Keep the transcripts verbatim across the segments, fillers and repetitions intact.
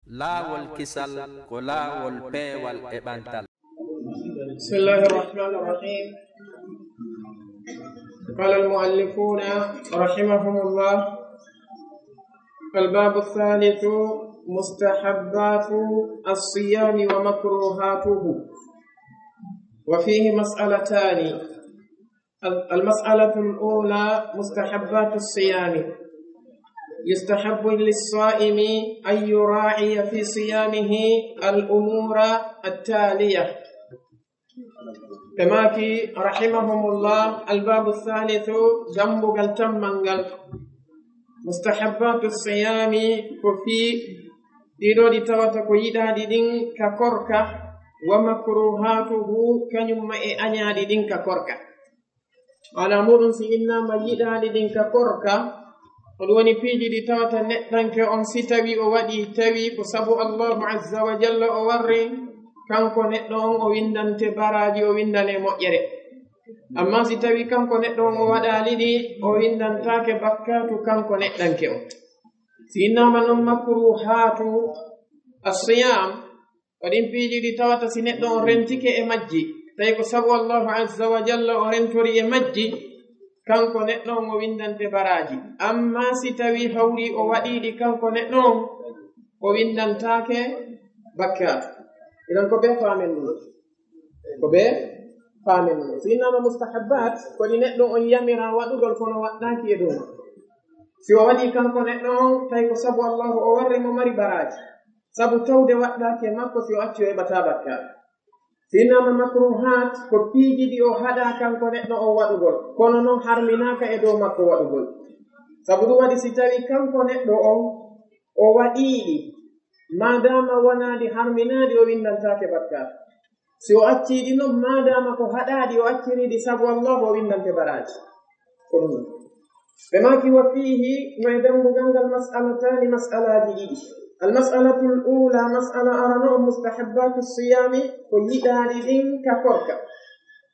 Laawol kisal ko laawol peewal e ɓantal. بسم الله الرحمن الرحيم. قال المؤلفون رحمهم الله: الباب الثالث: مستحبات الصيام ومكروهاته، وفيه مسألتان. المسألة الأولى: مستحبات الصيام. يستحب للصائم أن يراعي في صيامه الأمور التالية. Ɓe maaki, rahimahumullah, الباب الثالث, dambugal tammal ngal. مستحبات الصيام, ko fii ɗiɗo ɗi tawata ko yiɗaaɗi ɗin ka korka, ومكروهاته, kañum ma e añaaɗi ɗin ka korka. Maanaa muuɗum, si innaama yiɗaaɗi ɗin ka korka, ko ɗum woni piiji ɗi tawata neɗɗanke on, si tawi o waɗi, tawi ko sabu Allahu azza wa jalla o warri, kanko neɗɗo on o winndante baraaji, o winndane moƴƴere. Amma si tawi kanko neɗɗo on o waɗaali ɗi, o winndantaake bakkaatu kanko neɗɗanke on. Si innaama non makruhaatu as-siyaam, ko ɗin piiji ɗi tawata si neɗɗo on rentike e majji, tawi ko sabu Allahu azza wa jalla o rentori e majji, kanko neɗɗo on o winndante baraaji. Amma si tawi hawri o waɗii ɗi kanko neɗɗo on, o winndantaake bakkaatu. Idan ko bee faamen ɗum. Ko bee faamen ɗum. Si innaama mustahabbaat, ko ɗi neɗɗo on yamiraa waɗugol kono waɗɗaaki e dow makko. Si o waɗii kanko neɗɗo on, tawi ko sabu Allahu o warri mo, mari baraaji. Sabu tawde waɗɗaaki e makko, si o acci o heɓataa bakkaatu. Si innaama makruhaat, ko piiji ɗi o haɗaa kanko neɗɗo on waɗugol, kono non harminaaka e dow makko waɗugol. Sabu ɗum waɗi si tawi kanko neɗɗo on o waɗii ɗi, maadaama wonaa ɗi harminaaɗi, o winndantaake bakkaatu. Si o accii ɗi non, maadaama ko haɗaaɗi o accirii ɗi sabu Allahu, o winndante baraaji. Ko ɗum. Ɓe maaki, wa fiihi, no e dambugal ngal, mas'alataani, mas'alaaji ɗiɗi. Al mas'alatul uulaa, mas'ala arano on, mustahabbaatu siyaami, ko yiɗaaɗi ɗin ka korka.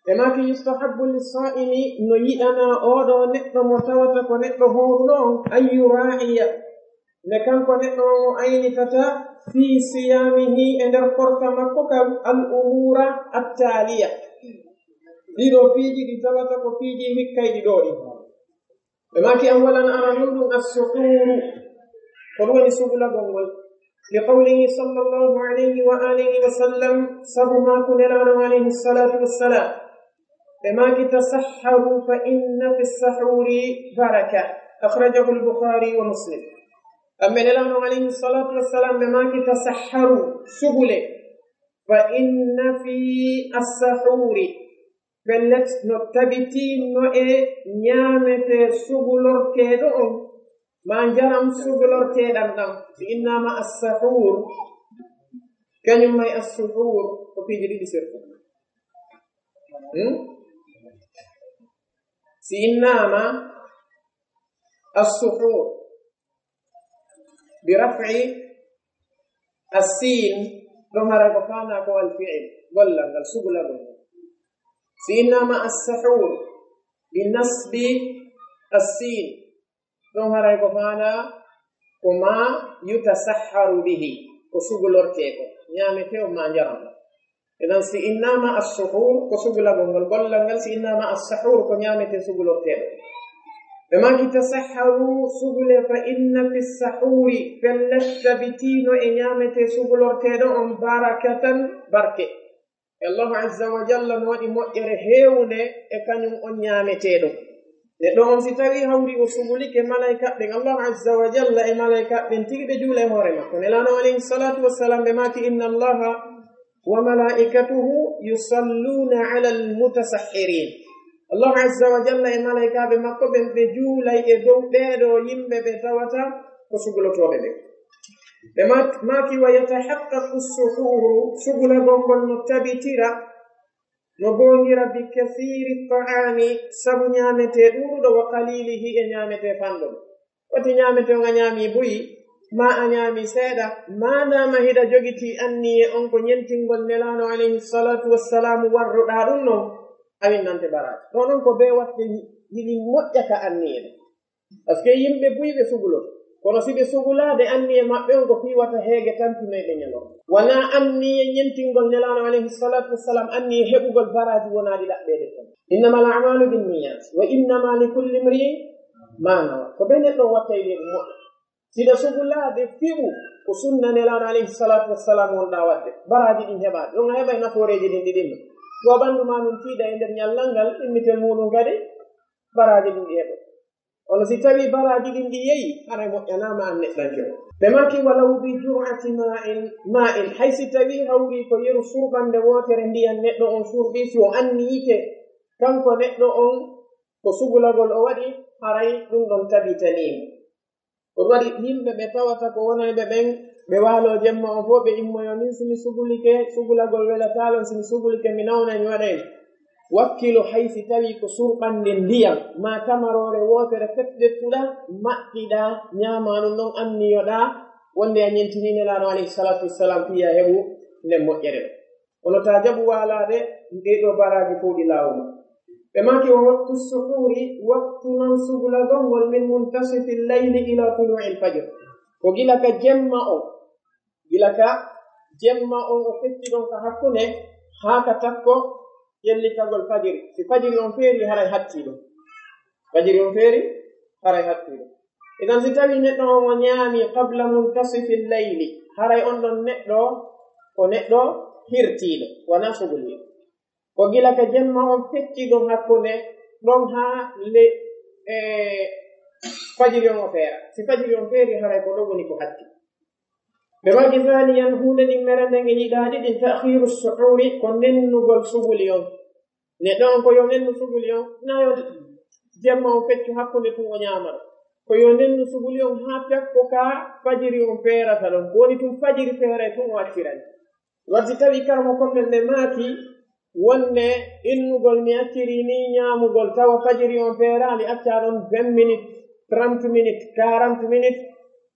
Ɓe maaki, yustahabbu lis-saa'imi, no yiɗanaa oo ɗoo neɗɗo mo tawata ko neɗɗo hooruɗo on, an yuraa'iya, nde kanko neɗɗo on o aynitata fii siyaamihi, e nder korka makko kan, al umuura attaaliya. Ɗiɗo piiji ɗi tawata ko piiji hikkayɗi ɗoo ɗi. Ɓe maaki, awwalan, aranun ɗum, as-suhuuru, ko ɗum woni sugulagol ngol. Li qawlihi sallallahu alayhi wa alihi wa sallam, sabu maaku Nelaaɗo alayhi salaatu wa salaam. Ɓe maaki, tasahharu fa inna fi sahuuri baraka. Akhrajahu al-Bukhari wa Muslim. Kamɓe Nelaaɗo alayhi salaatu wa salaam, ɓe maaki, tasahharu, sugule. Fa inna fi as-sahuuri, pellet no tabitii no e ñaametee sugulorteeɗo on, maa njaram sugulorteeɗan ɗan. Si innaama as-sahuur, kañum may as-suhuur, ko piiji ɗiɗi sirku. Hmm? Si innaama as-suhuur, bi raf'i as-siin, ɗon haray ko faanaa ko al-fi'il, gollal ngal, sugulagol. Si innaama as-sahuur, bi nasbi as-siin, ɗon haray ko faanaa ko maa yutasahharu bihi, ko sugulortee ko, ñaametee on maa njaram. Idan, si innaama as-suhuur, ko sugulagol ngol, gollal ngal, si innaama as-sahuur, ko ñaametee sugulorteeɗo. Ɓe maaki, tasahharu, sugule, fa inna fi sahuuri, pellet tabitiino e ñaametee sugulorteeɗo on, barakatan, barke. E Allahu azza wa jalla no waɗi moƴƴere heewunde e kañum on ñaameteeɗo. Neɗɗo on, si tawii hawri o sugulike, malaykaaɓe ɓen, Allahu azza wa jalla e malaykaaɓe ɓen tigi ɓe juula e hoore makko. Nelaaɗo alayhi salaatu wa salaam, ɓe maaki, inna Allaha wa malaa'ikatahu yusalluuna alal mutasahhiriin. Allahu azza wa jalla e malaykaaɓe makko ɓen, ɓe juulay e dow ɓee ɗoo yimɓe ɓe tawata ko sugulotooɓe ɓen. Ɓe ma-, maaki, wa yatahaqqaqu suhuuru, sugulagol ngol no tabitira, no goongira, bi kasiiri ta'aami, sabu ñaametee ɗuuɗuɗo, wa qaliilihi, e ñaametee fanɗo. Wati ñaametee on a ñaamii buy, maa a ñaamii seeɗa, maadaama hiɗa jogitii anniye on ko ñentingol Nelaaɗo alayhi salaatu wa salaamu warruɗaa ɗum non, a winnante baraaji. Ɗoo non ko bee waɗde yiɗi moƴƴa ka anniye ɗen. Parce que yimɓe buy ɓe suguloto. Kono si ɓe sugulaade, anniye maɓɓe on ko fii wata heege tampinoy ɓe ñalorma. Wanaa anniye ñentingol Nelaaɗo alayhi salaatu wassalam, anniye heɓugol baraaji wonaaɗi ɗaɓɓeede ton. Innamal a'maalu binniyat, wa innama likulli imri'in ma nawa. Ko ɓe neɗɗo watta e ɗum moƴƴa. Siɗa sugulaade fiɓu ko sunna Nelaaɗo alayhi salaatu wassalam wonɗaa waɗde. Baraaji ɗin heɓaade. Ɗum a heɓay nafooreeji ɗin ɗi ɗimma. Ko ɓanndu maa nun tiiɗa e nder ñallal ngal, ɗimmitel muuɗum kadi, baraaji ɗin ɗi heɓa. Kono si tawii baraaji ɗin ɗi yehi, haray moƴƴanaama an neɗɗanke on. Ɓe maaki, walaw bi jur'ati ma'in, ma'in. Hay si tawii hawrii ko yeru surɓannde wootere ndiyan neɗɗo on surɓii, si o anniyike kanko neɗɗo on ko sugulagol o waɗi, haray ɗum ɗon tabitanii mo. Ko waɗi yimɓe ɓe tawata ko wonayɓe ɓen, ɓe waaloo jemma on fof, ɓe immoyoo, min si mi sugulike, sugulagol welataa lan, si mi sugulike, mi nawnay, mi waɗay. Wakkilo hay si tawii ko surɓannde ndiyan, maa tamaroore wootere fettettuɗaa, maɓɓiɗaa, ñaamaa ɗum ɗon, anniyoɗaa wonde a ñentinii Nelaaɗo alayhi salaatu wassalam fii a heɓu nden moƴƴere ɗon. Kono taa jaɓu waalaade, ɗee ɗoo baraaji fof ɗi laawol. Ɓe maaki, wa waqtu suhuuri, waktu non sugulagol ngol, min muntasifi llayli ila tuluu'i lfajr. Ko gila ka jemma on, gila ka jemma on o fetti ɗon ka hakkunde, haa ka takko ƴellitagol fajiri. Si fajiri on feeri, haray hattii ɗon. Fajiri on feeri, haray hattii ɗon. Idan si tawii neɗɗo on o ñaami qabla muntasifi llayli, haray on ɗon neɗɗo ko neɗɗo hirtiiɗo, wanaa suguliiɗo. Ko gila ka jemma on fetti ɗon hakkunde ɗon haa le, e, fajiri on o feera. Si fajiri on feeri, haray ko ɗon woni ko hatti. Ɓe maaki, saaniyan, huunde ɗimmere nden e yiɗaaɗi ɗin, ta'khiiru suhuuri, ko nennugol suguli on. Neɗɗo on ko yo nennu suguli on, na yo jemma on feccu hakkunde tun o ñaama ɗon. Ko yo nennu suguli on haa takko ka fajiri on feerata ɗon. Ko woni tun fajiri feeray tun o acciray. Waddi tawi karamokon ɓen ɓe maaki wonde innugol mi accirii nii ñaamugol tawa fajiri on feeraali, accaa ɗon vingt minutes, trente minutes, quarante minutes,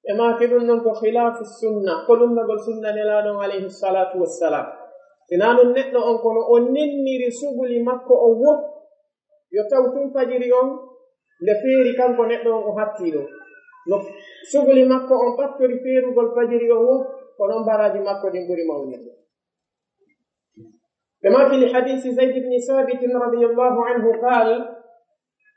ɓe maaki ɗum non ko khilaafu sunna, ko lunnagol sunna Nelaaɗo on alayhi salaatu wassalam. Sinaa ɗum neɗɗo on kono o nenniri suguli makko on wo, yo taw tun fajiri on nde feeri kanko neɗɗo on o hattii ɗum. No suguli makko on ɓattori feerugol fajiri on wo, ko non baraaji makko ɗin ɓuri mawnirde. Ɓe maaki li hadiisi Zayd ibn Saabit radiyallahu anhu qaal,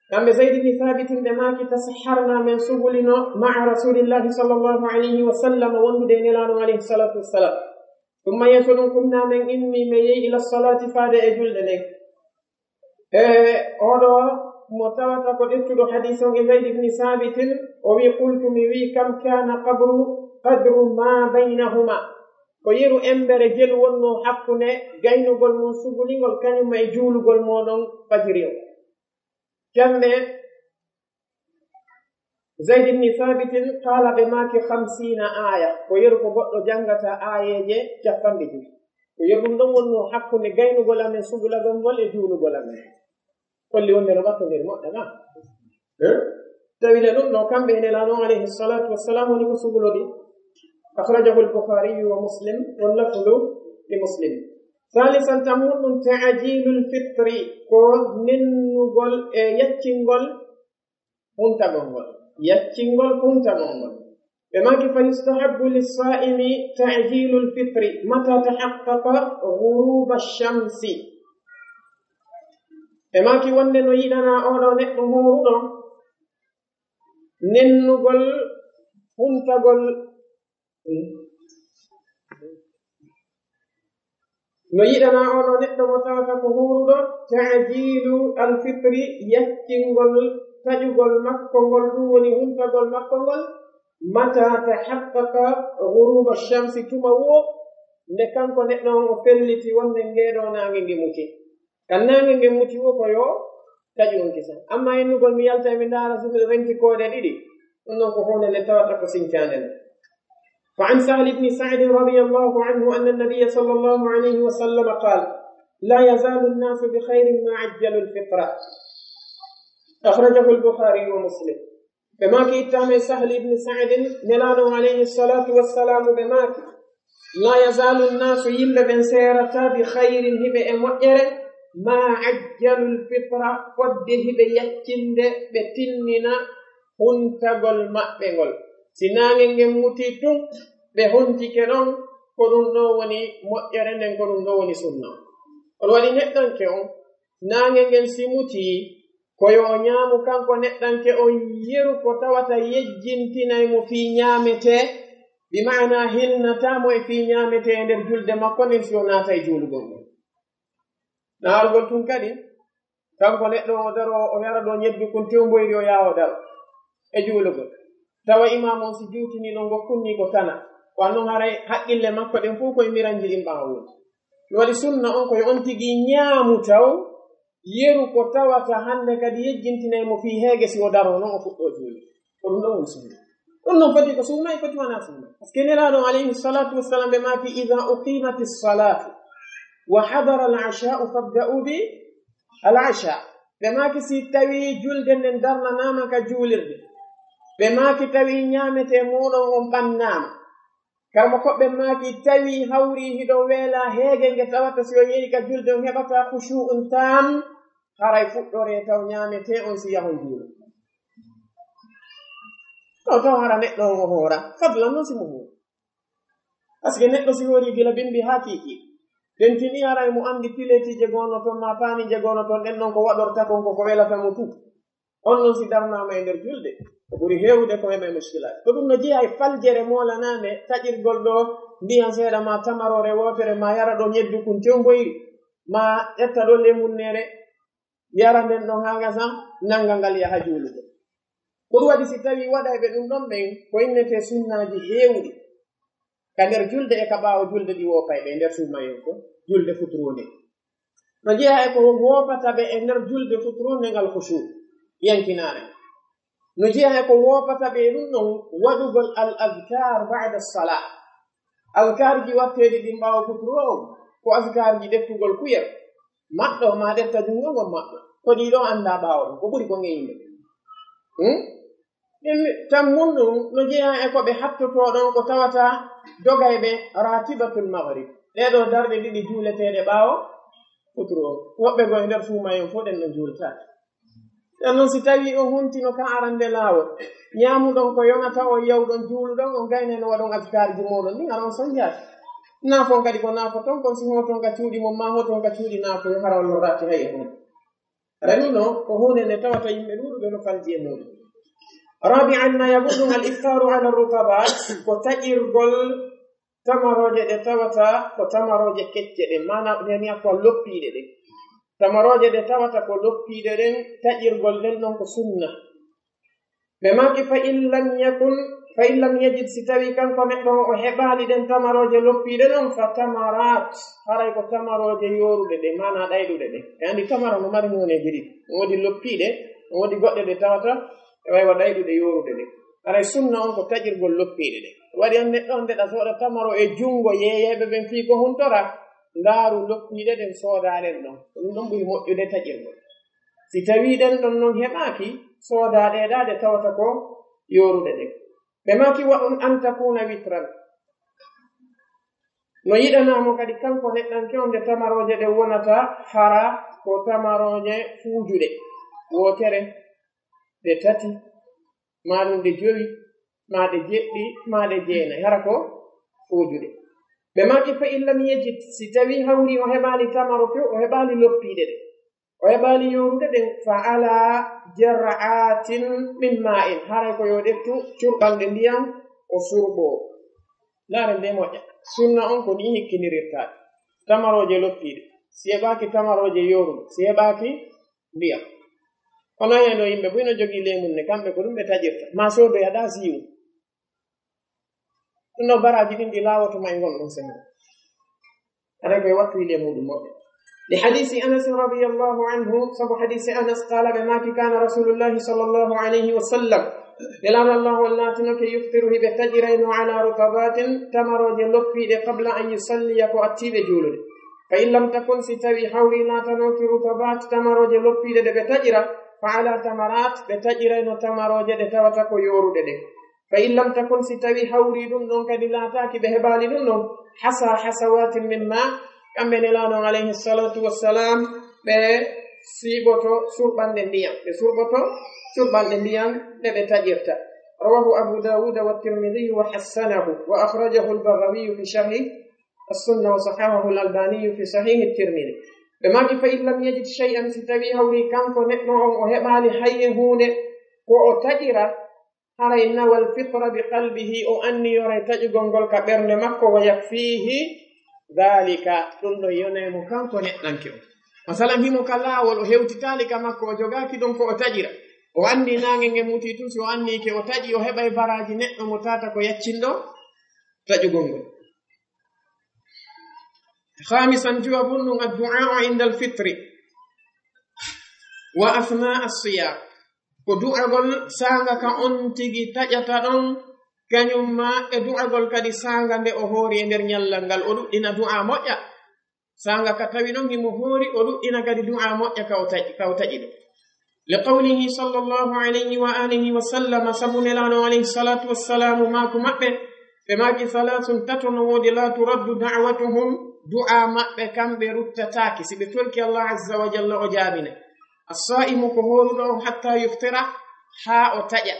kamɓe Zayd ibn Saabit ɓe maaki, tasahharna, men sugulino ma'a Rasuulillahi sallallahu alayhi wa sallam, wondude e Nelaaɗo alayhi salaatu wassalam. Summa, yeeso ɗum, qumna, men immi, men yehi ila salaati, faade e julde nden. E oɗo mo tawata ko ƴettuɗo hadiis on e Zayd ibn Saabit, o wi, qultu, mi wi, kam kaana qabru, qadru ma baynahuma. Ko yeru embere jelu wonnoo hakkunde gaynugol mon sugulingol kañum e juulugol mooɗon fajiri on. Kamɓe Zayd ibn Saabit qaala, ɓe maaki, khamsiina aaya, ko yeru ko goɗɗo janngata aayeeje cappanɗe jowi. Ko yeru ɗum ɗon wonnoo hakkunde gaynugol amen sugulagol ngol e juulugol amen. Holli wonde no ɓattondir moƴƴa na? Eh? Tawi ne ɗum ɗo kamɓe e Nelaaɗo on alayhi salaatu wassalam woni ko sugulodi. Akhrajahu al-Bukhari wa Muslim, wal lafdu li Muslim. Saalisan, tammuɗum, ta'jiilul fitri, ko nennugol e yaccingol huntagol ngol. Yaccingol huntagol ngol. Ɓe maaki, fa yustahabbu lissaa'imi ta'jiilul fitri mata tahaqqaqa ghuruba shamsi. Ɓe maaki wonde no yiɗanaa oɗo neɗɗo hooruɗo nennugol huntagol. No yiɗanaa oɗo neɗɗo mo tawata ko hooruɗo, ta'jiilu alfitri, yaccingol taƴugol makko ngol, ɗum woni huntagol makko ngol, mata tahaqqaqa ghuruba shamsi, tuma wo nde kanko neɗɗo on o felliti wonde ngeeɗo naange nge muti. Kan naange ngen muti wo ko yo taƴu on kisa. Amma innugol mi yalta e mi ndaara so renki koode ɗiɗi, ɗum non ko huunde nde tawata ko sincaande nde. Fa an Sahl ibn Sa'd radiyallahu anhu anna an-nabiyya sallallahu alayhi wa sallam qaal, la yazaalu an-naasu bi khayrin ma ajjalu al-fitra. Akhrajahu al-Bukhari wa Muslim. Ɓe maaki ittaama e Sahl ibn Sa'din, Nelaaɗo on alayhi salaatu wassalaamu ɓe maaki, la yazaalu nnaasu, yimɓe ɓen seerataa, bi khayrin, hiɓe e moƴƴere, ma ajjalul fitra, fodde hiɓe yaccinde, ɓe tinnina huntagol maɓɓe ngol. Si naange ngen mutii tun, ɓe hontike ɗon, ko ɗun ɗon woni moƴƴere nden, ko ɗun ɗon woni sunna. On waɗi neɗɗanke on, naange ngen si mutii, ko yo o ñaamu kanko neɗɗanke on yeru ko tawata yejjintinay mo fii ñaametee, bi maana hilnataa mo e fii ñaametee e nder julde makko nden si o naata e juulugol ngol. Naarugol tun kadi, kanko neɗɗo o daro, o yara ɗoo ñebbe kun tewmboyri, o yaha o daro e juulugol. Tawa imaamu on si juutinii ɗon, ngo kunnii ko tana. Wa non haray haqqille makko ɗen fow ko e miranji ɗin ɓaawo woni. No waɗi sunna on ko yo on tigi ñaamu taw, yeru ko tawata hande kadi yejjintinay mo fii heege si o daroo non o fuɗɗoo juulde. Ko ɗun ɗon woni sunna. Ɗun non foti ko sunna e foti wanaa sunna. Par ce que Nelaaɗo on alayhi salatu wassalam ɓe maaki, "Idha uqimati salatu wa hadara al asha'u fabda'u bi al asha." Ɓe maaki si tawi julde nden darnanaama ka juulirde, ɓe maaki tawi ñaametee muuɗon on ɓannaama. Karmo koɓɓe maaki tawi hawri hiɗo weela heege nge tawata si o yehi ka julde on heɓata khushu'un tam, haray fuɗɗoree taw ñaametee on si yahon juulo. Ɗo taw hara neɗɗo on o hoora, fadlan non si mo hoora. Par ce que neɗɗo si hoori gila bimbi haa kiiki, ɗen tini haray mo andi pileetiije goono ton, ma paaniije goono ton, ɗen non ko waɗorta kon ko ko welata mo tun. On non si darnaama e nder julde, ko ɓuri heewude ko heɓa e muskilaat. Ko ɗun no jeyaa e faljere moolanaande, taƴirgol ɗo ndiyan seeɗa, ma tamaroore wootere, ma yara ɗo ñebbe kun tewmboyri, ma ƴetta ɗo lemunneere, yara nden ɗon haa ngasa, nanga ngal yaha juulude. Ko ɗun waɗi si tawi waɗayɓe ɗun ɗon ɓen, ko innetee sunnaaji heewuɗi. Ka nder julde e ka ɓaawo julde ɗi woopay ɓe e nder suumayen ko julde futuruunde. No jeyaa e ko woopata ɓe e nder julde futuruunde ngal khushu, yankinaare. No jeyaa e ko woopata ɓe e ɗun ɗon waɗugol al azkar ba'da salah. Azkarji watteeɗi ɗin ɓaawo futuro on, ko azkarji ɗettugol kuyel, maɗɗo ma ɗetta junngo ngon maɗɗo. Ko ɗii ɗoo anndaa ɓaawo ɗon, ko ɓuri ko ngeyinde. Hmm? Ɗin tan mun ɗun no jeyaa e ko ɓe hattotoo ɗon ko tawata dogayɓe ratibatul maghrib. Ɗee ɗoo darɗe ɗiɗi juuleteeɗe ɓaawo futuro on. Woɓɓe goo e nder suumayen fow ɗen no juultaake. Ɗen non si tawii o huntino ka arande laawol, ñaamuɗon ko yonata on, yawɗon juuluɗon, on gaynay no waɗon azkarji mooɗon ɗin, hara on sonjaaki. Naafon kadi ko naafoton kon, si hooton ka cuuɗi mon, ma hooton ka cuuɗi naafoyon, hara on lorraaki hay e hunde. Hara ɗun non ko huunde nde tawata yimɓe ɗuuɗuɓe no falji e muuɗum. Rabi'an, nayaɓuɗum, al iftaru ala rutabat, ko taƴirgol tamarooje ɗe tawata ko tamarooje kecce ɗen, maana ɗen wi'a ko loppiiɗe ɗen. Tamarooje ɗe tawata ko loppiiɗe ɗen, taƴirgol ɗen ɗon ko sunna. Ɓe maaki, fa in lam yakun, fa in lam yajid, si tawi kanko neɗɗo on o heɓaali ɗen tamarooje loppiiɗe ɗon, fa tamarat, haray ko tamarooje yooruɗe ɗe, maana ɗayɗuɗe ɗe. E anndi tamara no mari nooneeji ɗiɗi. No woodi loppiiɗe, no woodi goɗɗe ɗe tawata e waywa ɗayɗuɗe yooruɗe ɗe. Haray sunna on ko taƴirgol loppiiɗe ɗe. Waɗi on neɗɗo on ndeɗa sooda tamaro e junngo yeeyayɓe ɓen fii ko huntora, ndaaru loppiiɗe ɗen soodaa ɗen ɗon. Ko ɗum ɗon ɓuri moƴƴude taƴirgol. Si tawii ɗen ɗon non heɓaaki, soodaa ɗe ɗaa ɗe tawata ko yooruɗe ɗen. Ɓe maaki, wa un an takuna witran. No yiɗanaa mo kadi kanko neɗɗanke on nde tamarooje ɗen wonata hara ko tamarooje fuujuɗe, wootere, ɗe tati, maa ɗum ɗe jowi, maa ɗe jeɗɗi, maa ɗe jeenayi, hara ko fuujuɗe. Ɓe maaki, fa in lam yajid, si tawii hawri o heɓaali tamaro few, o heɓaali loppiiɗe ɗe, o heɓaali yoorude ɗen, fa ala jar'atin min ma'in, haray ko yo ɗettu curɓanɗe ndiyan o surɓoo. Ndaaren nde moƴƴa. Sunna on ko nii hikkinirirtaa. Tamarooje loppiiɗe, si heɓaaki tamarooje yooruɗe, si heɓaaki ndiyan. Kono heno yimɓe buy no jogii leemun ne, kamɓe ko ɗum ɓe taƴirta. Maa soodoya ɗaa siiwu. Ɗum ɗo baraaji ɗin ɗi laawoto ma e ngon ɗum senngo. Aɗa koye wattu ile muɗum moƴƴa. Li hadisi Anas radiyallahu anhu, sabu hadisi Anas, qala, ɓe maaki, kana Rasulullahi sallallahu alayhi wa sallam, Nelaaɗo Allah on laatinoke, yuftiru, hiɓe taƴirayno, ala rutabatin, tamarooje loppiiɗe, qabla an yusalliya, ko attiiɓe juulude. Fa in lam takun, si tawi hawri laatanooki rutabat, tamarooje loppiiɗe ɗe ɓe taƴira, fa ala tamarat, ɓe taƴirayno tamarooje ɗe tawata ko yooruɗe ɗen. Fa in lam takun, si tawi hawri ɗum ɗon kadi laataaki, ɓe heɓaali ɗum ɗon, hasa hasawatin min ma, kamɓe Nelaaɗo on alayhi salatu wassalam, ɓe siiɓoto surɓanɗe ndiyan, ɓe surɓoto surɓanɗe ndiyan ɗe ɓe taƴirta. رواه أبو داود والترمذي وحسنه، وأخرجه البغوي في شرح السنة وصححه الألباني في صحيح الترمذي. Ɓe maaki, فإن لم يجد شيئا, si tawii hawri kanko neɗɗo on o heɓaali hay e huunde ko o taƴira, haray نوى الفطر بقلبه, o anniyoray taƴugol ngol ka ɓernde makko, ويكفيه ذلك, ɗum ɗon yonay mo kanko neɗɗanke on. Masalan, himo ka laawol, o hewtitaali ka makko, o jogaaki ɗon ko o taƴira. O anndi naange ngen mutii tun, si o anniike o taƴi, o heɓay baraaji neɗɗo mo taata ko yaccinɗo taƴugol ngol. خامسا, juwaɓun ɗun, الدعاء عند الفطر وأثناء الصيام. Ko du'agol saanga ka on tigi taƴata ɗon, kañum ma e du'agol kadi saanga nde o hoori e nder ñallal ngal, o ɗuɗɗina du'a moƴƴa. Saanga ka tawi ɗon himo hoori, o ɗuɗɗina kadi du'a moƴƴa ka o taƴi, ka o taƴi ɗon. لقوله صلى الله عليه وآله وسلم, sabu Nelaaɗo alayhi salatu wassalamu maaku maɓɓe, ɓe maaki, ثلاث, tato no woodi, لا ترد دعوتهم, du'a maɓɓe kamɓe ruttataake. Si ɓe torki Allah azza wa jalla, o jaabinay. الصائم, ko hooruɗo on, حتى يفطر, haa o taƴa.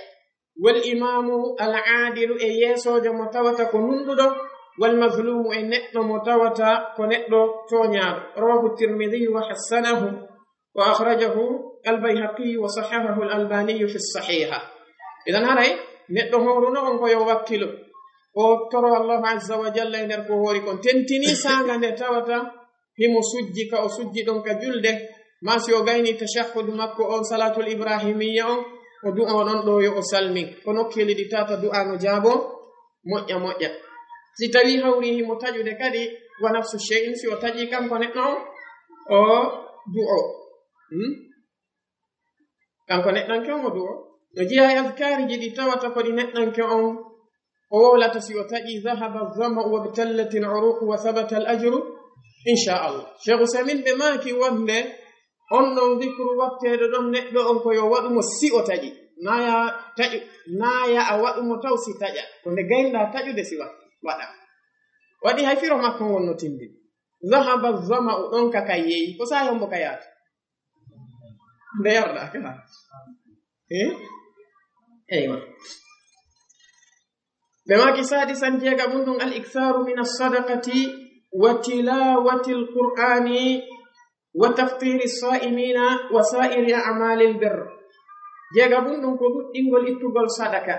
والإمام العادل, e yeesoojo mo tawata ko nunɗuɗo. والمظلوم, e neɗɗo mo tawata ko neɗɗo tooñaaɗo. رواه الترمذي وحسنه وأخرجه البيهقي وصححه الألباني في الصحيحة. Idan haray neɗɗo hooruɗo on ko yo wakkilo, o toro Allahu azza wa jalla e nder ko hoori kon, tentini saanga nde tawata himo sujji ka o sujji ɗon ka julde, maa si o gayni tashahhud makko on, salatul ibrahimiyya on, o du'o ɗon ɗo yo o salmin. Ko nokkeeli ɗi tata du'a no jaabo moƴƴa moƴƴa. Si tawii hawri himo taƴude kadi, ونفس الشيء, si o taƴi kanko neɗɗo on, o du'o. Hmm? Kanko neɗɗanke on o du'o. No jeyaa e adkaariji ɗi tawata ko ɗi neɗɗanke on o wowlata si o taƴi, ذهب الظمأ وابتلت العروق وثبت الأجر إن شاء الله. Cheikh Usaymin ɓe maaki wonde on ɗon dikru watteeɗo ɗon neɗɗo on ko yo waɗu mo si o taƴi. Naaya taƴu, naaya a waɗu mo taw si taƴa. Ko nde gaynɗaa taƴude si wa-, waɗa. Waɗi hay firo makko ngon no tindini. ذهب الظمأ, ɗon ka kay yeeyi. Ko saa'i hombo ka yaata? Nde yarɗa ka. Eh? Eywa. Ɓe maaki سادسا, jeegaɓun ɗun, الإكثار من الصدقة وتلاوة القرآن وتفطير الصائمين وسائر أعمال البر. Jeegaɓun ɗun ko ɗuɗɗingol ittugol sadaka,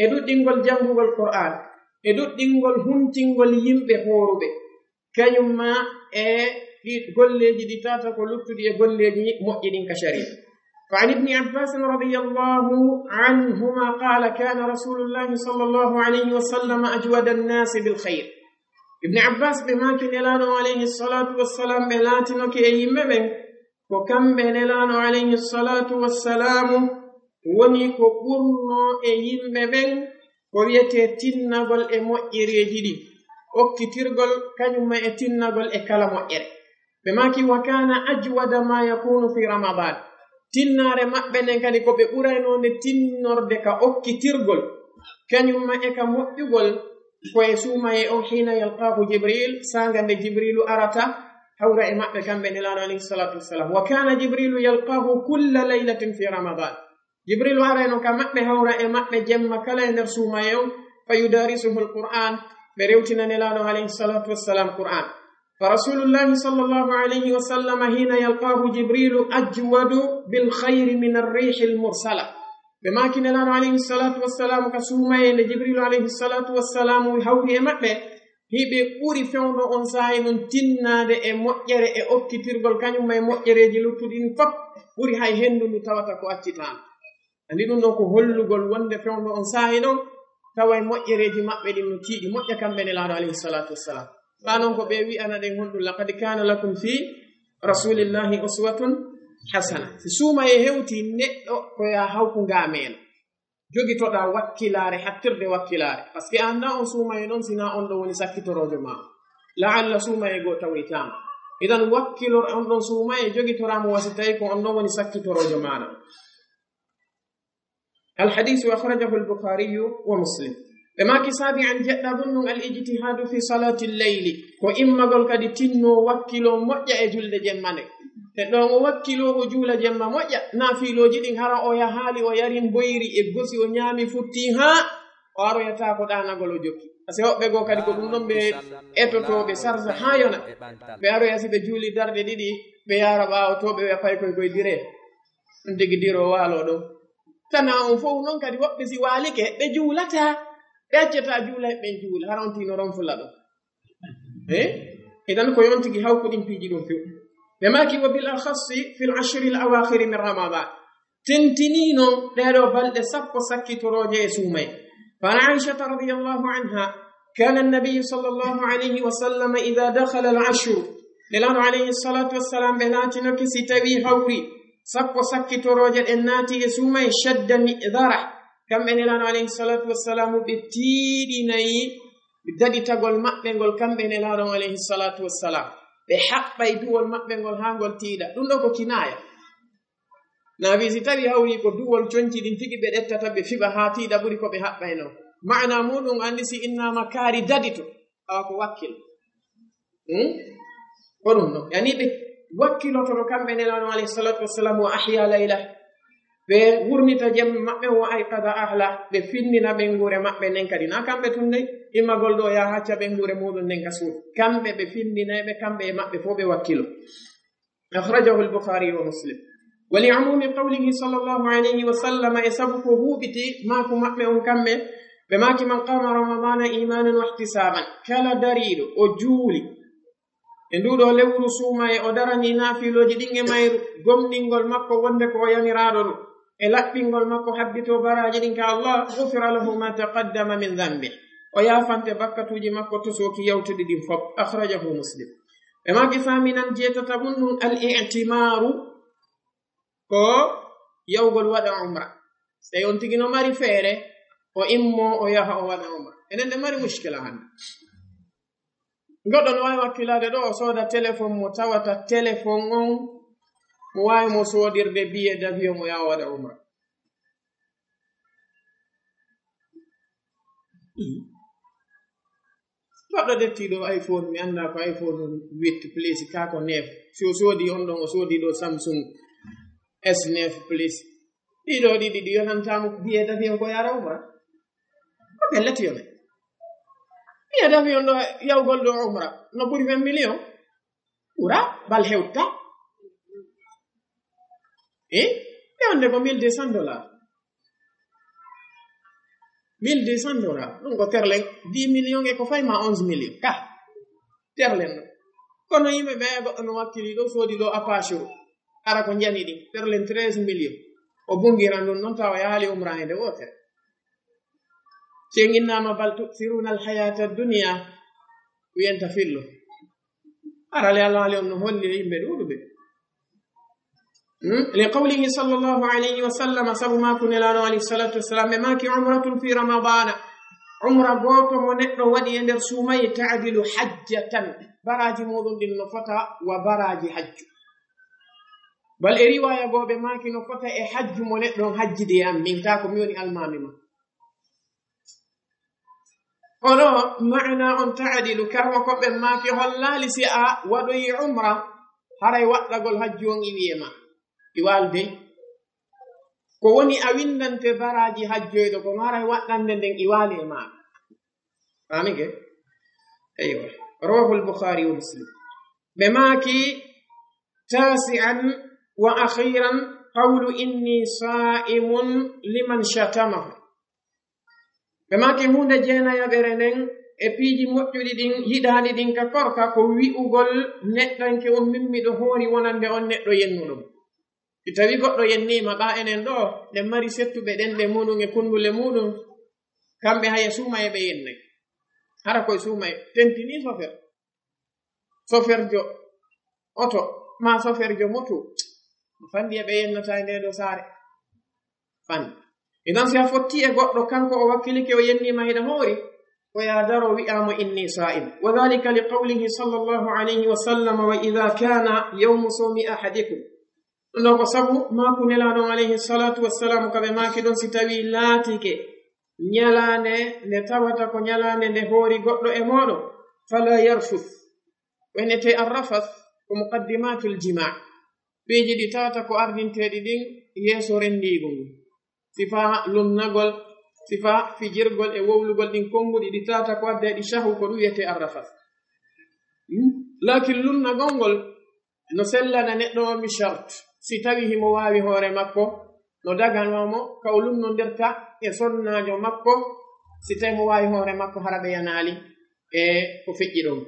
e ɗuɗɗingol janngugol Qur'aan, e ɗuɗɗingol huntingol yimɓe hooruɓe. Kañum ma e ɗi golleeji ɗi tata ko luttuɗi e golleeji moƴƴi ɗin ka shari'a. فعن ابن عباس رضي الله عنهما قال: كان رسول الله صلى الله عليه وسلم أجود الناس بالخير. Ibn Abbas ɓe maaki Nelaaɗo alayhi salatu wassalam ɓe laatinoke e yimɓe ɓen, ko kamɓe Nelaaɗo alayhi salatu wassalamu woni ko ɓurnoo e yimɓe ɓen ko wiyetee tinnagol e moƴƴereeji ɗin, okkitirgol kañum ma e tinnagol e kala moƴƴere. Ɓe maaki: وكان أجود ما يكون في رمضان. Tinnaare maɓɓe nden kadi ko ɓe ɓuraynoo nde tinnorde ka okkitirgol, kañum ma e ka moƴƴugol, ko e suumayee on, حين يلقاه جبريل, saanga nde Jibriilu arata hawra e maɓɓe kamɓe Nelaaɗo alayhi salatu wassalam. وكان جبريل يلقاه كل ليلة في رمضان. Jibriilu arayno ka maɓɓe, hawra e maɓɓe jemma kala e nder suumayee on, فيدارسه القرآن, ɓe rewtina Nelaaɗo alayhi salatu wassalam Qur'aan. فرسول الله صلى الله عليه وسلم حين يلقاه جبريل أجود بالخير من الريح المرسلة. Ɓe maaki Nelaaɗo alayhi salatu wassalam ka suumayee nde Jibriilu alayhi salatu wassalam hawri e maɓɓe, hiɓe ɓuri fewndo on saa'i non tinnaade e moƴƴere e okkitirgol, kañum ma e moƴƴereeji luttuɗi ɗin fof, ɓuri hay henndu ndu tawata ko accitaama. Anndi ɗum ɗon ko hollugol wonde fewndo on saa'i non, tawa e moƴƴereeji maɓɓe ɗin no tiiɗi moƴƴa kamɓe Nelaaɗo alayhi salatu wassalam. Ɓaa non ko ɓe wi'ana ɗen honɗum, لقد كان لكم في رسول الله أسوة حسنة. Si suumayee hewti neɗɗo ko ya hawku ngaameelo. Jogitoɗaa wakkilaare, hattirde wakkilaare. Parce que a anndaa on suumayee ɗon, sinaa on ɗon woni sakkitoroojo maa. La'alla suumayee goo tawoytaama. Idan wakkilor on ɗon suumayee, jogitoraa mo wa si tawii ko on ɗon woni sakkitoroojo maaɗa. الحديث أخرجه البخاري ومسلم. Ɓe maaki سابعا, jeɗɗaɓun ɗum, الاجتهاد في صلاة الليل. Ko immagol kadi tinnoo wakkiloo moƴƴa e julde jemma nde. Neɗɗo on o wakkiloo, o juula jemma moƴƴa, naafiilooji ɗin hara o yahaali, o yarin boyri e gosi, o ñaami futti haa o aroyata ko ɗaanagol o jokki. Ase woɓɓe goo kadi ko ɗum ɗon ɓe etotoo, ɓe sarsa haa yona. Ɓe aroya si ɓe juuli darɗe ɗiɗi, ɓe yaara ɓaawo to ɓe wi'a pay koy koy dire. Ɗum tigi diro waalo ɗon. Tana on fof non kadi woɓɓe si waalike, ɓe juulata, ɓe accata juula, ɓe juula, hara on tino ron fula ɗon. Eh? Idan ko yon tigi hawko ɗin piiji ɗum few. Ɓe maaki wa bil akhassi fil ashri al awakhiri min Ramadan. Tentinii non ɗee ɗoo balɗe sappo sakkitorooje e suumay. Fa an Aishata radiyallahu anha, kana an-nabiyyu sallallahu alayhi wa sallam idha dakhala al-ashru. Nelaaɗo alayhi salatu wassalam ɓe naatinoke si tawi hawri sappo sakkitorooje ɗen naati e suumay, shadda mi'dhara. Kamɓe Nelaaɗo alayhi salatu wassalam ɓe tiiɗinayi daɗitagol maɓɓe ngol, kamɓe Nelaaɗo alayhi salatu wassalam. Ɓe haɓɓay duwol maɓɓe ngol haa ngol tiiɗa. Ɗum ɗo ko kinaya. Naabi si tawi hawri ko duwol conci ɗin tigi ɓe ɗettata ɓe fiɓa haa tiiɗa ɓuri ko ɓe haɓɓay non. Maana muɗum anndi si innama kaari dadito, ɓawa ko wakkil. Hmm? Ko ɗum ɗo. Yani ɓe wakkilotono kamɓe Nelaaɗo alayhi salatu wassalam wa ahya layla. Ɓe wurnita jemma maɓɓe wa ayqada ahla. Ɓe findina ɓenguure maɓɓe nden kadi. Na kamɓe tun dey, immagol ɗo ya hacca ɓenguure muɗum nden ka suudu. Kamɓe ɓe findinay ɓe, kamɓe e maɓɓe fof ɓe wakkilo. Akhrajahu al-Bukhari wa Muslim. Wa li umumi qawlihi sallallahu alayhi wa sallam, e sabu ko huuɓiti maaku maɓɓe on kamɓe, ɓe maaki, "Man qama Ramadana imanan wa ihtisaban," kala dariiɗo o juuli e nduɗo lewru suumaye, o darani naafilooji ɗin e mayru, gomɗingol makko wonde ko o yamiraaɗo ɗum, e laɓɓingol makko habbito baraaji ɗin ka Allah, ghufira lahu ma taqaddama min dhanbi, o yaafante bakkatuuji makko tosooki yawtuɗi ɗin fof. Akhrajahu Muslim. Ɓe maaki, "Thaminan," jeetata mun ɗum, al-i'timaaru, ko yawgol waɗa umra. So tawi on tigi no mari feere, o immo, o yaha, o waɗa umra. Enen ɗe mari mushkila hannde. Goɗɗo no waawi wakkilaade ɗo, o sooda téléphone mo tawata téléphone on, mo waawi mo soodirde billet d'avion mo yaha o waɗa umra. Goɗɗo ƴetti ɗo iPhone, mi annda ko iPhone huit Plus, ka ko neuf. Si o soodi on ɗon, o soodi ɗo Samsung S neuf Plus. Ɗiɗo ɗiɗi ɗi yonantaa mo billet d'avion ko yara umra. Ko pelleti yone. Billet d'avion ɗo yawgol ɗo umra no ɓuri vingt millions. Ɓura, bal hewta. Eh? Ɓe wonde ko mille deux cents dollars. Mille deux cents dollars. Ɗum ko terlen dix millions e ko fay ma onze millions. Ka. Terlen ɗo. Kono yimɓe ɓe goɗɗo no wakkili ɗo, soodi ɗo Apache o. Ara ko njani ɗin. Terlen treize millions. O bungiran ɗum noon tawa yaali umra e nde wootere. Ceŋinnama bal tu'thiruna al-hayata ad-dunya. Wiyanta fillo. Arale Allah on no holli e yimɓe ɗuuɗuɓe. Hmm? Li qawlihi sallallahu alayhi wa sallam, sabu maaku Nelaaɗo alayhi salatu wassalam, ɓe maaki, "Umratun fi Ramadana." Umra gooto mo neɗɗo waɗi e nder suumaye, ta'dilu hajjatan. Baraaji muɗum ɗin no fota wa baraaji hajju. Bal e riwaya goo ɓe maaki no fota e hajju mo neɗɗo on hajjidi e am, min taa ko mi woni almaami ma. Kono maana on ta'dilu, karmo ko ɓe maaki hollaali si a waɗoyi umra, haray waɗɗagol hajju on iwi e ma. Iwaali dey. Ko woni a windante baraaji hajjoyɗo, kono haray waɗɗande nden iwaali e ma. Faami ke? Eywa. Rawahul Bukhari wa Muslim. Ɓe maaki, tasi'an wa akhiran, qawlu inni sa'imun liman shatamahu. Ɓe maaki huunde jeenayaɓere nden e piiji moƴƴuɗi ɗin, yiɗaaɗi ɗin ka korka, ko wi'ugol neɗɗanke on, "Min miɗo hoori wonande on neɗɗo yennuɗo mo." Si tawi goɗɗo yenniima, ɓa enen ɗo, ɗen mari settuɓe ɗen ɗe muɗum e kundule muɗum, kamɓe haya suumaye ɓe yennay. Hara koye suumaye, tentinii sofer. Soferjo oto, ma soferjo moto. Fanɗi e ɓe yennata e nde ɗo saare. Fanɗi. Idan si a fotti e goɗɗo, kanko o wakkilike, o yenniima hiɗa hoori, ko ya daro wi'a mo, "Inni sa'im." Wa dhalika li qawlihi sallallahu alayhi wa sallam, "Wa idha kana yawmu sawmi ahadikum." Ɗum ɗo ko sabu maaku Nelaaɗo on alayhi salatu wassalam, ka ɓe maaki ɗon, si tawi laatike ñalaande nde tawata ko ñalaande nde hoori goɗɗo e mooɗon, fala yarfuth. Ko enete arrafas ko muqaddimatul jima. Piiji ɗi tawata ko ardinteeɗi ɗin yeeso renndiigu ngun. Sifa lumnagol, sifa fijirgol e wowlugol ɗin konnguɗi ɗi tawata ko adda e ɗi shahu ko ɗum wiyetee arrafas. Hmm? Laakin lumnagol ngol no sellana neɗɗo on bi shart. Si tawi himo waawi hoore makko, no daganoo mo ka o lumnondirta e sonnaajo makko, si tawi mo waawi hoore makko hara ɓe yanaali e ko feƴƴi ɗon.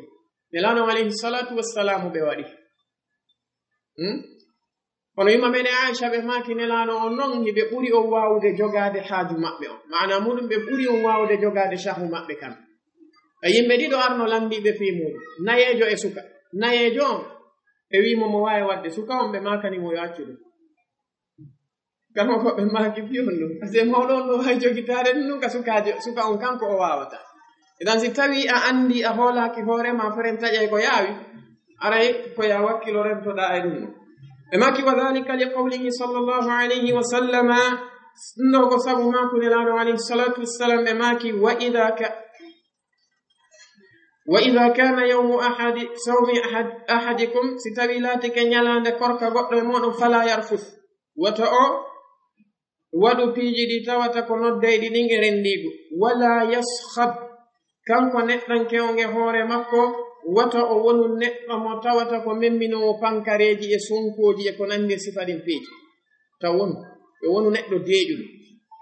Nelaaɗo alayhi salatu wassalaamu ɓe waɗi. Hmm? Kono yumma men e Aisha ɓe maaki Nelaaɗo on non hiɓe ɓuri on waawude jogaade haaju maɓɓe on. Maana muɗum ɓe ɓuri on waawude jogaade shahu maɓɓe kan. E yimɓe ɗiɗo arno lanndiiɓe fii muɗum. Nayeejo e suka. Nayeejo on ɓe wii mo mo waawi waɗde. Suka on ɓe maakani mo yo accu ɗum. Kano ko ɓe maaki fii on ɗum. Parce que mawɗo on ɗo hay jogitaare ɗum ɗum ka sukaajo, suka on kanko o waawata. Idan si tawi a anndi a hoolaaki hoore ma feren taƴay ko yaawi, aray ko ya wakkilo rentoɗaa e ɗum ɗum. Ɓe maaki wa dhalika li qawlihi sallallahu alayhi wa sallama, ɗum ɗo ko sabu maaku Nelaaɗo alayhi salatu wassalam ɓe maaki wa idha ka-, wa idha kana yawmu ahadi, sawmi ahad-, ahadikum, si tawi laatike ñalaande korka goɗɗo e mooɗon fala yarfus, wata o waɗu piiji ɗi tawata ko noddayɗi ɗin e renndiigu. Wala yaskhab, kanko neɗɗanke on e hoore makko, wata o wonu neɗɗo mo tawata ko memminoowo pankareeji e sonkooji e ko nanndi e sifa ɗin piiji. Taw wonu, yo wonu neɗɗo deeƴuɗo,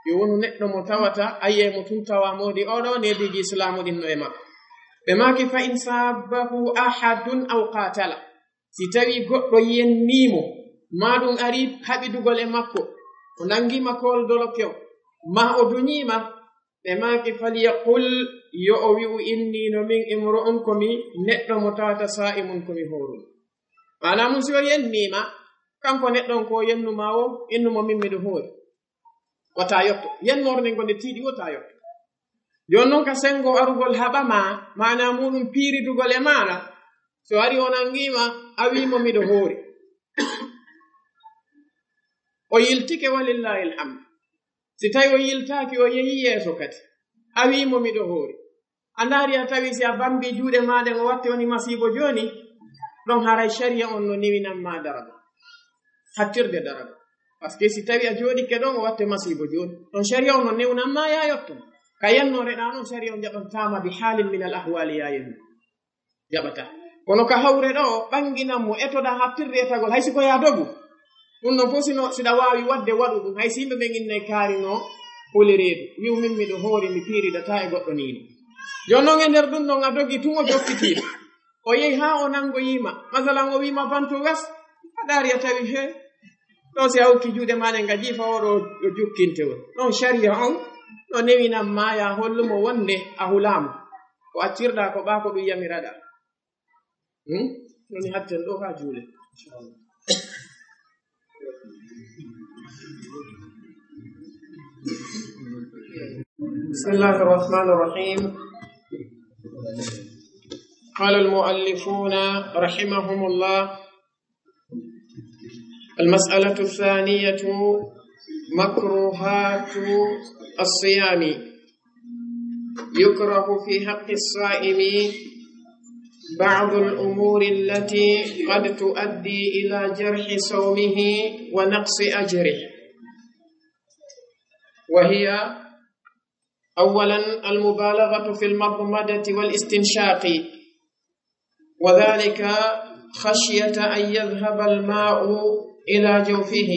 yo wonu neɗɗo mo tawata a yi'ay mo tun tawa moodi oɗo neediiji islaamu ɗin no e makko. Ɓe maaki fa in sabbahu ahadun aw qatala. Si tawi goɗɗo yennii mo, maa ɗum ari haɓidugol e makko, o nanngi ma kool doloke o, maa o duñii ma, ɓe maaki, "Falyaqul, yo o wi'u, inni no min imru'un ko mi neɗɗo mo tawata saa'imun ko mi hooruɗo." Maanaa mun si o yennii ma, kanko neɗɗo on ko o yennu ma o, innu mo min miɗo hoori. Wata yotto. Yennoore nden ko nde tiiɗi, wata yotto. Jooni non ka senngo arugol haɓa ma, maanaa muɗum piiridugol e maana, so ari o nanngi ma, a wii mo miɗo hoori. O yiltike, walillahi alhamd. Si tawi o yiltaaki, o yehi yeeso kadi. A wii mo miɗo hoori. A ndaari a tawi si a bambi juuɗe maa ɗen o watti woni masiibo jooni, ɗon haray shari'a on no newinan ma daraja. Hattirde daraja. Parce que si tawi a jooɗike ɗon o watte masiibo jooni, ɗon shari'a on no newnan ma ya yotto. Ka yennoore ɗaa non shari'a on jaɓantaa ma bi haalin min al ahwaali ya yenno. Jaɓataa. Kono ka hawre ɗo, ɓannginan mo, etoɗaa hattirde etagol, hay si ko yaa dogu. Ɗum ɗon fof sino, siɗa waawi waɗde, waɗu ɗum. Hay si yimɓe ɓen innay kaari no holi reedu. Wi'u min miɗo hoori, mi piiridataa e goɗɗo nii. Jooni non e nder ɗum ɗon a dogi tun o jokkitiima. O yehi haa o nanngoyii ma. Masalan o wii ma bantu gas, a ndaari a tawi he. Ɗo si a hokki juuɗe maa ɗen nga jiifa oɗo o jukkinte on. Ɗon shari'a on no newinan ma ya hollu mo wonde a hulaama. Ko accirɗaa ko ɓaa ko ɗum yamiraɗaa. Hmm? Woni hatten ɗo haa juule. بسم الله الرحمن الرحيم. قال المؤلفون رحمهم الله: المسألة الثانية: مكروهات الصيام. يكره في حق الصائم بعض الأمور التي قد تؤدي إلى جرح صومه ونقص أجره، وهي: أولا، المبالغة في المضمضة والاستنشاق، وذلك خشية أن يذهب الماء إلى جوفه،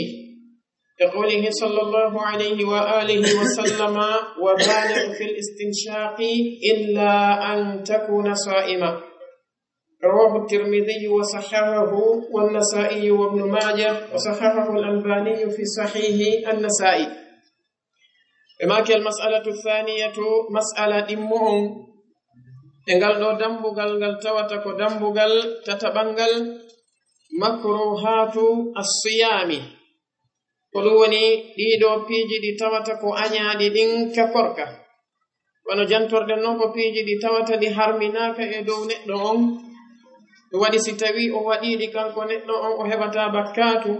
لقوله صلى الله عليه وآله وسلم: "وبالغ في الاستنشاق إلا أن تكون صائما." رواه الترمذي وصححه والنسائي وابن ماجه، وصححه الألباني في صحيح النسائي. Ɓe maaki: "Al mas'alatu thaniyatu", mas'ala ɗimmo on, e ngal ɗo dambugal ngal tawata ko dambugal tataɓangal, makruhatu as-siyami. Ko ɗum woni ɗiɗo piiji ɗi tawata ko añaaɗi ɗin ka korka. Wano jantorɗen non ko piiji ɗi tawata ɗi harminaaka e dow neɗɗo on. Ɗum waɗi si tawi o waɗii ɗi kanko neɗɗo on o heɓata bakkaatu.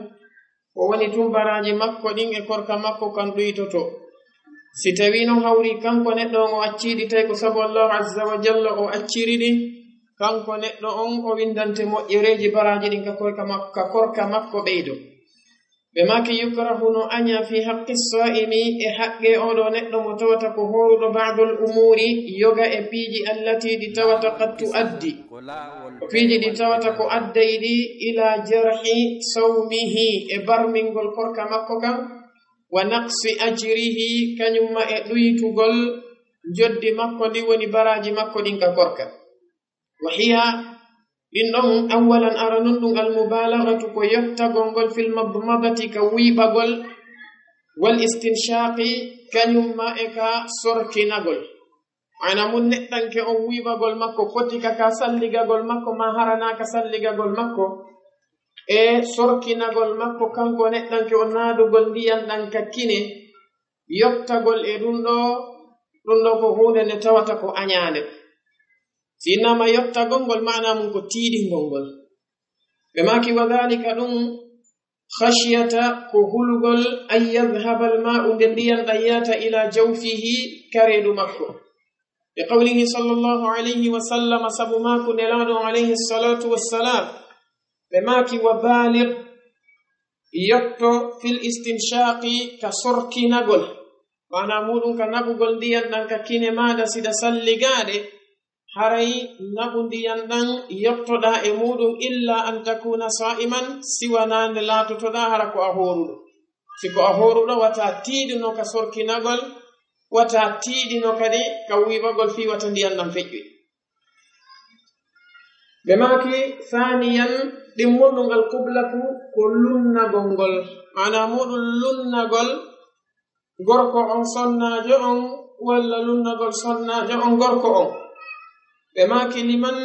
Ko woni tun baraaji makko ɗin e korka makko kan ɗuytoto. Si tawi non hawri kanko neɗɗo on o accii ɗi tawi ko sabu Allahu azza wa jalla o acciri ɗi, kanko neɗɗo on o winndante moƴƴereeji baraaji ɗin ka korka mak-, ka korka makko ɓeydo. Ɓe maaki, yukrahu, no añaa, fi haqqi saa'imi, e haqqe oo ɗoo neɗɗo mo tawata ko hooruɗo, ba'dul umuuri, yoga e piiji, allati, ɗi tawata, qad tu'addi, ko piiji ɗi tawata ko adday ɗi, ila jarhi sawmihi, e barmingol korka makko kan, wa naqsi ajrihi, kañum ma e ɗuytugol njoddi makko ndi, woni baraaji makko ɗin ka korka. Wa hiya, ɗin ɗon, awwalan, aranun ɗum, al mubalaghatu, ko yottagol ngol, fil madmadati, ka wuyɓagol, wal istinshaqi, kañum ma e ka sorkinagol. Ana mun neɗɗanke on wuyɓagol makko, foti ka, ka salligagol makko, ma harana ka salligagol makko, e sorkinagol makko, kanko neɗɗanke on naadugol ndiyan ɗan ka kine, yottagol e ɗum ɗo, ɗum ɗo ko huunde nde tawata ko añaande. Si innama yottagol ngol, maana mum ko tiiɗingol ngol. Ɓe maaki, wa dhalika, ɗum, khashyata, ko hulugol, an yadhhaba al ma'u, nde ndiyan ɗan yaata, ila jawfihi, ka reedu makko. Bi qawlihi sallallahu alayhi wa sallam, sabu maaku Nelaaɗo alayhi salatu wassalam, ɓe maaki, wa baligh, yotto, fil istinshaqi, ka sorkinagol, maana muɗum ka naɓugol ndiyan ɗan ka kine maaɗa, siɗa salligaade, haray naɓu ndiyan ɗan, yottoɗaa e muɗum, illa an takuna sa'iman, si wanaa nde laatotoɗaa hara ko a hooruɗo. Si ko a hooruɗo, wata tiiɗuno ka sorkinagol, wata tiiɗuno kadi ka wuyɓagol fii wata ndiyan ɗan feƴƴu. Ɓe maaki, thaniyan, ɗimmunɗum, al qiblatu, ko lunnagol ngol, maana muɗum lunnagol gorko on sonnaajo on, walla lunnagol sonnaajo on gorko on. Ɓe maaki, liman,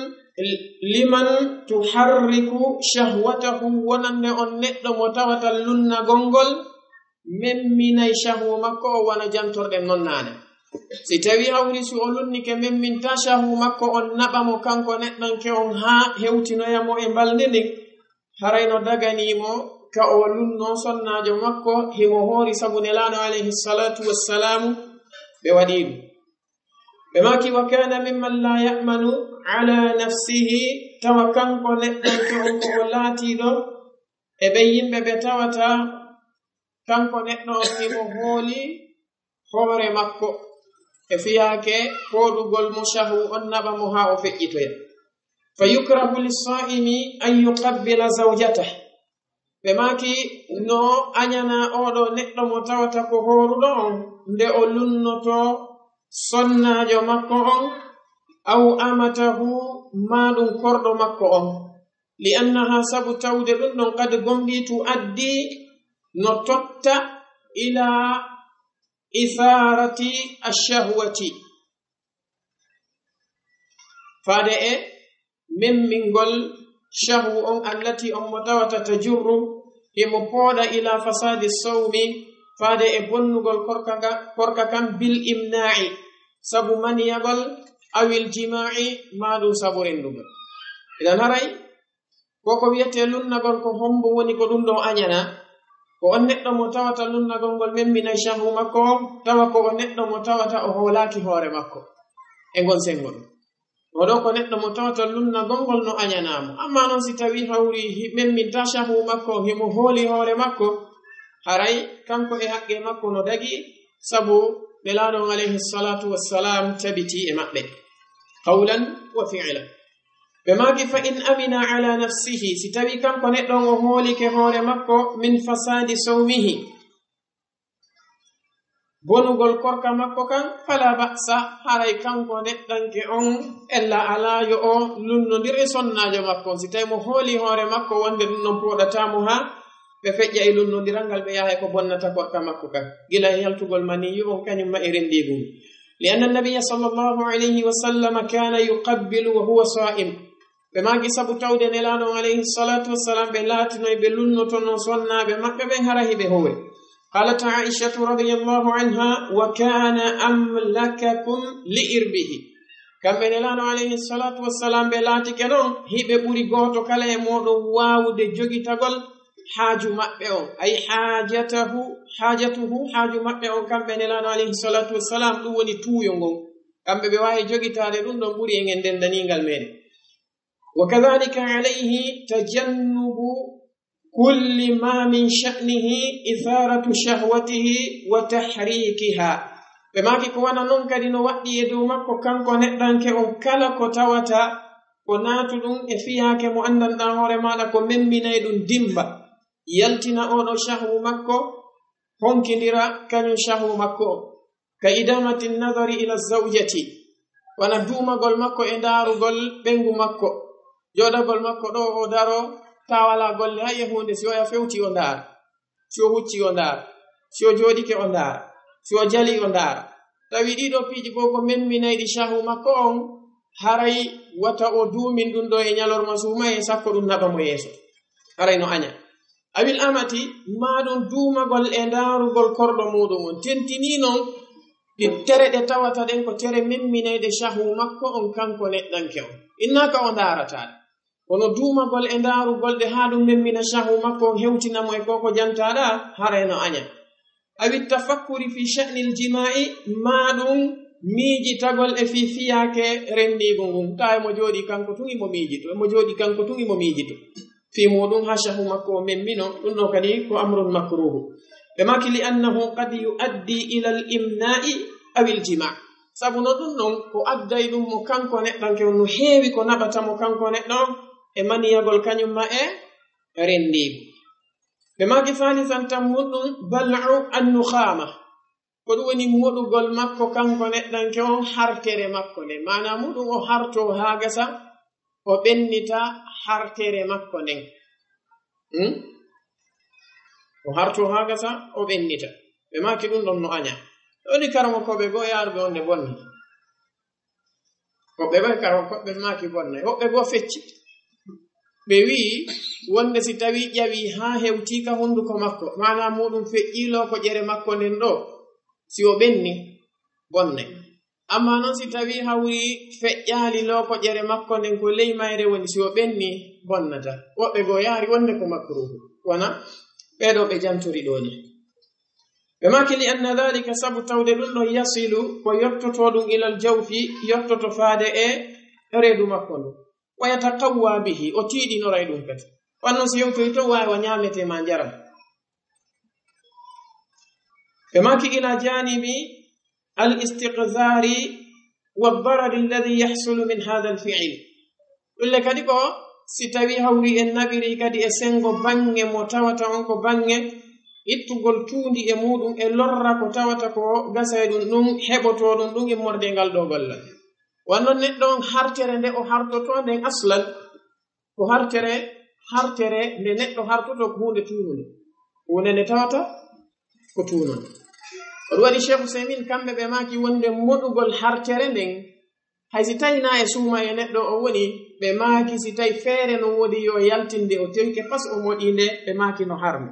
liman tuharriku shahwatahu, wonande on neɗɗo mo tawata lunnagol ngol memminay shahwu makko o, wano jantorɗen non naane. Si tawi hawri si o lunnike memminta shahwu makko on naɓa mo kanko neɗɗanke on haa hewtinoya mo e mbalndi ndin, haray no daganii mo ka o lunnoo sonnaajo makko himo hoori, sabu Nelaaɗo alayhi salatu wassalamu ɓe waɗii ɗum. Ɓe maaki, wa kana mimman la ya'manu ala nafsihi, tawa kanko neɗɗanke on ko o laatiiɗo e ɓen yimɓe ɓe tawata kanko neɗɗo on himo hooli hoore makko e fiyaake fooɗugol mo shahwu on naɓa mo haa o feƴƴitoya. Fa yukrahu lis-saa'imi an yuqabbila zawjatah. Ɓe maaki, no añanaa oo ɗoo neɗɗo mo tawata ko hooruɗo on nde o lunnotoo sonnaajo makko on, aw amatahu, maa ɗum korɗo makko on. Li annaha, sabu tawde ɗum ɗon, qad, gomɗii, tu'addi, no totta, ila itharati ash-shahwati, faade e memmingol shahwu on, allati, on mo tawata, tajurru, himo pooɗa, ila fasadi sawmi, faade e bonnugol korka nga, korka kan, bil imna'i, sabu maniyagol, awil jima'i, maa ɗum sabu renndugol. Idan haray, ko ko wiyetee lunnagol, ko hombo woni ko ɗum ɗo añana? Ko on neɗɗo mo tawata lunnagol ngol memminay shahwu makko on, tawa ko o neɗɗo mo tawata o hoolaaki hoore makko e ngon sengo ɗum. Oɗo ko neɗɗo mo tawata lunnagol ngol no añanaa mo. Amma non si tawi hawri hi-, memminta shahwu makko on, himo hooli hoore makko, haray kanko e haqqe makko no dagi, sabu Nelaaɗo on alayhi salatu wassalam tabiti e maɓɓe, qawlan wa fi'lan. Ɓe maaki, fa in amina ala nafsihi, si tawi kanko neɗɗo on o hoolike hoore makko, min fasadi sawmihi, bonugol korka makko kan, fala ba'sa, haray kanko neɗɗanke on ella alaa yo o lunnondir e sonnaajo makko on. Si tawi mo hooli hoore makko wonde ɗum non pooɗataa mo haa ɓe feƴƴa e lunnondiral ngal, ɓe yaha e ko bonnata korka makko kan, gila e yaltugol maniyyu on kañum ma e renndiigu ngu. Li anna nabiyya sallallahu alayhi wa sallam kana yuqabbilu wa huwa sa'im. Ɓe maaki sabu tawde Nelaaɗo on alayhi salatu wassalam ɓe laatinoy ɓe lunnotono sonnaaɓe maɓɓe ɓen hara hiɓe hoori. Qalat Aishatu radiyallahu anha, wa kana amlakakum li irbihi. Kamɓe Nelaaɗo alayhi salatu wassalam ɓe laatike non hiɓe ɓuri gooto kala e mooɗon waawude jogitagol haaju maɓɓe on, ay haajatahu, haajatuhu, haaju maɓɓe on kamɓe Nelaaɗo alayhi salatu wassalam, ɗum woni tuuyo ngon. Kamɓe ɓe waawi jogitaade ɗum ɗon ɓuri en en denndaniingal meɗen. وكذلك عليه تجنب كل ما من شأنه إثارة شهوته وتحريكها. Ɓe maaki ko wona noon kadi no waɗɗii e dow makko kanko neɗɗanke on kala ko tawata ko naatuɗum e fiyaake mo anndanɗaa hoore maaɗa ko memminay ɗum dimba, yaltina oɗo shahwu makko, honkindira kañum shahwu makko on. Ka idamati nadari ila zawjati, wona duumagol makko e ndaarugol ɓeyngu makko, jooɗagol makko ɗo o daro, taa walaa golle hay e huunde, si oya fewti o ndaara, si o hucci o ndaara, si o jooɗike o ndaara, si o jali o ndaara. Tawi ɗiɗo piiji goo ko memminayɗi shahwu makko on, haray wata o duumin ɗum ɗo e ñalorma suumaye, sakko ɗum naɓa mo yeeso. Haray no aña. Awil amati, maa ɗum duumagol e ndaarugol korɗo muuɗum on. Tentinii noon ɗi tere ɗe tawata ɗen ko tere memminayɗe shahwu makko on kanko neɗɗanke on. Innaaka o ndaarataa ɗe. Kono duumagol e ndaarugol ɗe haa ɗum memmina shahwu makko on hewtina mo e ko ko jantaaɗaa, haray no aña. Awi tafakkuri fi sha'nil jimaa'i, maa ɗum miijitagol e fii fiyaake renndiigu ngun. Taa emo jooɗii kanko tun imo miijito, emo jooɗii kanko tun imo miijito. Fii muuɗum haa shahwu makko o memmino, ɗum ɗo kadi ko amrun makruuhu. Ɓe maaki, li annahu qad yu'addi ilal imnaa'i awil jimaa'. Sabu no ɗum ɗon ko adday ɗum mo kanko neɗɗanke on, no heewi ko naɓata mo kanko neɗɗo on e maniyagol kañum ma e renndiigu. Ɓe maaki, saalisan, tammuɗum, bal'u annukhaama. Ko ɗum woni moɗugol makko kanko neɗɗanke on hartere makko nden. Maanaa muuɗum o hartoo haa gasa, o ɓennita hartere makko nden. Hmm? O hartoo haa gasa, o ɓennita. Ɓe maaki ɗum ɗon no aña. Ɗo woni karamokooɓe goo yaaruɓe on nde bonni. Woɓɓe goo karamokooɓe maaki bonnay. Woɓɓe goo fecci. Ɓe wi'i wonde si tawii ƴawii haa hewtii ka hunnduko makko, maanaa muuɗum feƴƴii looko ƴere makko nden ɗo, si o ɓenni, bonnay. Ammaa non si tawii hawri feƴƴaali looko ƴere makko nden ko ley mayre woni, si o ɓenni, bonnata. Woɓɓe goo yaari wonde ko makruuhu. Wona ɓee ɗoo ɓe jantori ɗoo ni. Ɓe maaki, li anna dhalika, sabu tawde ɗum ɗon, yasilu, ko yottotoo ɗum, ilal jawfi, yottoto faade e reedu makko ndu. Wa yataqawwa bihi, o tiiɗinoray ɗum kadi. Wanno si yewtoyi ton waawa ñaametee maa njaram. Ɓe maaki, ila janibi al istiqzari wa darari alladhi yahsulu min hadha al fi'l. Ɗum le kadi ko si tawii hawri en naɓiri kadi e senngo baŋŋe mo tawata on ko baŋŋe ittugol tuundi e muuɗum e lorra ko tawata ko gasa e ɗum ɗum heɓotoo ɗum ɗum immorde e ngal ɗoo gollal. Wanno neɗɗo on hartere nde o hartotoo nden aslan, ko hartere, hartere nde neɗɗo hartotoo ko huunde tuununde. Huunde nde tawata ko tuununde. Ko ɗum waɗi Cheikh Ousaymin kamɓe ɓe maaki wonde moɗugol hartere nden, hay si tawi naa e suuma e neɗɗo o woni, ɓe maaki si tawi feere no woodi yo yaltinde o tewke pas o moɗi nde, ɓe maaki no harmi.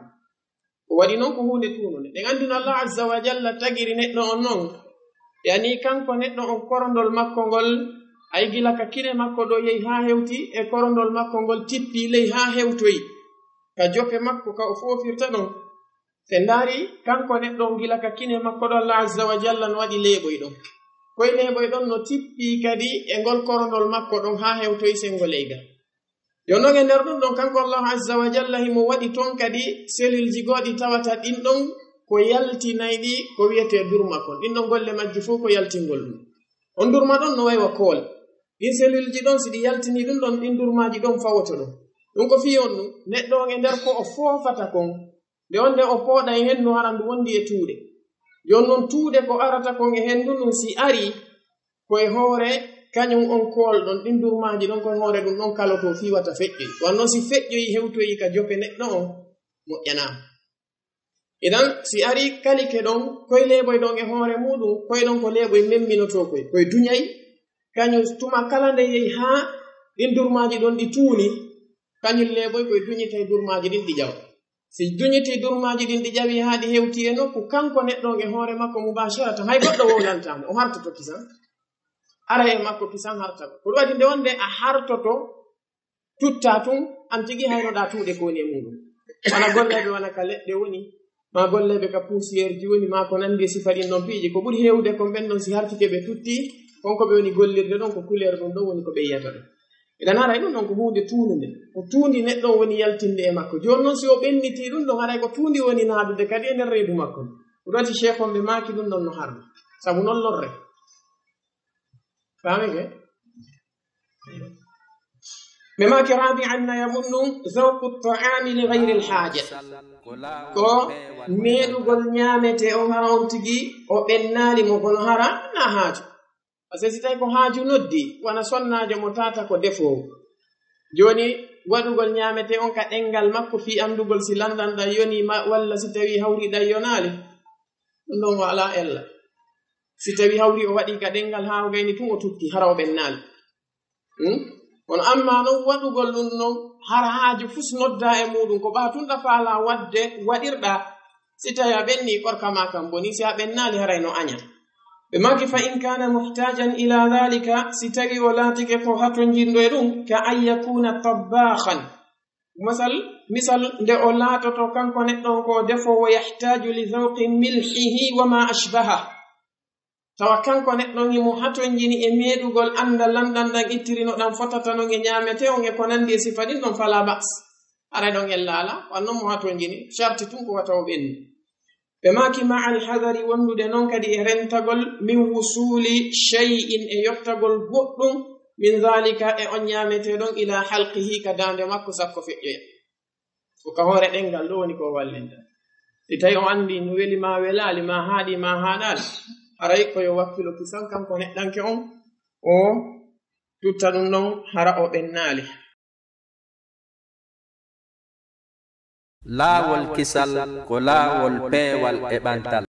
Ko waɗi non ko huunde tuununde. Ɗen anndino Allah azza wa jalla tagiri neɗɗo on non. Yani kanko neɗɗo on korondol makko ngol, hay gila ka kine makko ɗo yehi haa hewti e korondol makko ngol tippi ley haa hewtoyi. Ka jope makko ka o foofirta ɗon. Se ndaari kanko neɗɗo on gila ka kine makko ɗo Allah azza wa jalla no waɗi leeɓoy ɗon. Koy leeɓoy ɗon no tippi kadi e ngol korondol makko ɗon haa hewtoyi senngo leygal. Yo non e nder ɗum ɗon, kanko Allahu azza wa jalla himo waɗi toon kadi selulji goɗɗi tawata ɗin ɗon ko yaltinayɗi ko wiyetee durma kon. Ɗin ɗon golle majji fof ko yaltingol ɗum. On durma ɗon no wayi wa kool. Ɗin selulji ɗon, si ɗi yaltinii ɗum ɗon, ɗin durmaaji ɗon fawoto ɗum. Ɗum ko fii on ɗum, neɗɗo on e nder ko o foofata kon, nde on nde o pooɗa e henndu, hara ndu wondi e tuuɗe. Jooni non tuuɗe ko arata kon e henndu ndun si arii, ko e hoore kañum on kool ɗon, ɗin durmaaji ɗon ko e hoore ɗum ɗon kalotoo fii wata feƴƴoy. Wanno si feƴƴoyi hewtoyi ka jope neɗɗo on, moƴƴanaama. Idan si arii kalike ɗon, koy leeɓoy ɗon e hoore muuɗum, koy ɗon ko leeɓoy memminotoo koy, koy duñay, kañum tuma kala nde yehi haa ɗin durmaaji ɗon ɗi tuuni, kañum leeɓoy koy duñitay durmaaji ɗin ɗi ƴawa. Si duñitii durmaaji ɗin ɗi ƴawi haa ɗi hewti e nokku, kanko neɗɗo on e hoore makko mubaasharatan, hay goɗɗo wowlantaa mo, o hartoto kisan. Ara e makko kisan harta. Ko ɗum waɗi nde wonde a hartoto, tutta tun, an tigi haynoɗaa tuuɗe ko woni e muuɗum. Wona golleeɓe wona ka leɗɗe woni, maa golleeɓe ka poussière ji woni, maa ko nanndi e sifa ɗin ɗon piiji. Ko ɓuri heewude kon ɓen ɗon si hartike ɓe tutti, kon ko ɓe woni gollirde ɗon, ko couleur ɗum ɗon woni ko ɓe yiyata ɗum. Eɗen ara e ɗum ɗon ko huunde tuununde. Ko tuundi neɗɗo on woni yaltinde e makko. Jooni noon, si o ɓennitii ɗum ɗon, haray ko tuundi woni naadude kadi e nder reedu makko. Ko ɗum waɗi Cheikh on ɓe maaki ɗum ɗon no harmi. Sabu noon lorre. Faami ke? Ɓe maaki rabi'an na yamunnu zawqu ta'ami li ghayril haaja. Ko meeɗugol ñaamete on hara on tigi o ɓennaali mo kono hara na haaju. Parce que si tawi ko haaju noddi, wona sonnaajo mo tata ko defoowo. Jooni, waɗugol ñaamete on ka ɗenngal makko fii anndugol si lanndan ɗan yonii ma, walla si tawi hawri ɗan yonaali. Ɗum ɗon o alaa ella. Si tawi hawri o waɗi ka ɗenngal haa o gayni tun o tutti, hara o ɓennaali. Hmm? Kono amma non waɗugol ɗum non, hara haaju fus nodda e muɗum, ko ɓa tun ɗa faala waɗde, waɗirɗa. Si tawi a ɓenni, korka ma kan boni, si a ɓennaali, haray no aña. Ɓe maaki, fa in kana muhtajan ila dhalika, si tawi o laatike ko hatonjinɗo e ɗum, ka an yakuna tabbakhan. Masal, misal, nde o laatoto kanko neɗɗo on ko defoowo, yahtaju li zawqi milhihi wa ma ashbaha. Tawa kanko neɗɗo on himo hatonjini e meeɗugol annda lanɗan ɗan ittirino ɗan fotata non e ñaamete on e ko nandi e sifa ɗin ɗon, fala ba's. Haray ɗon ella alaa, wan non mo hatonjini, sharti tun ko wata o ɓenni. Ɓe maaki ma'al hadari, wondude non kadi e rentagol, min wusuli shay'in, e yottagol goɗɗum, min dhalika, e on ñaamete ɗon, ila halqihi, ka daande makko, sakko feƴƴoya. Ko ka hoore ɗenngal ɗo woni ko wallinta. Si tawi on anndi no weli ma welaali, ma haaɗi ma haaɗaali, haray ko yo wakkilo kisan kanko neɗɗanke on, o tutta ɗum ɗon hara o ɓennaali. Laawol kisal ko laawol peewal e ɓantal.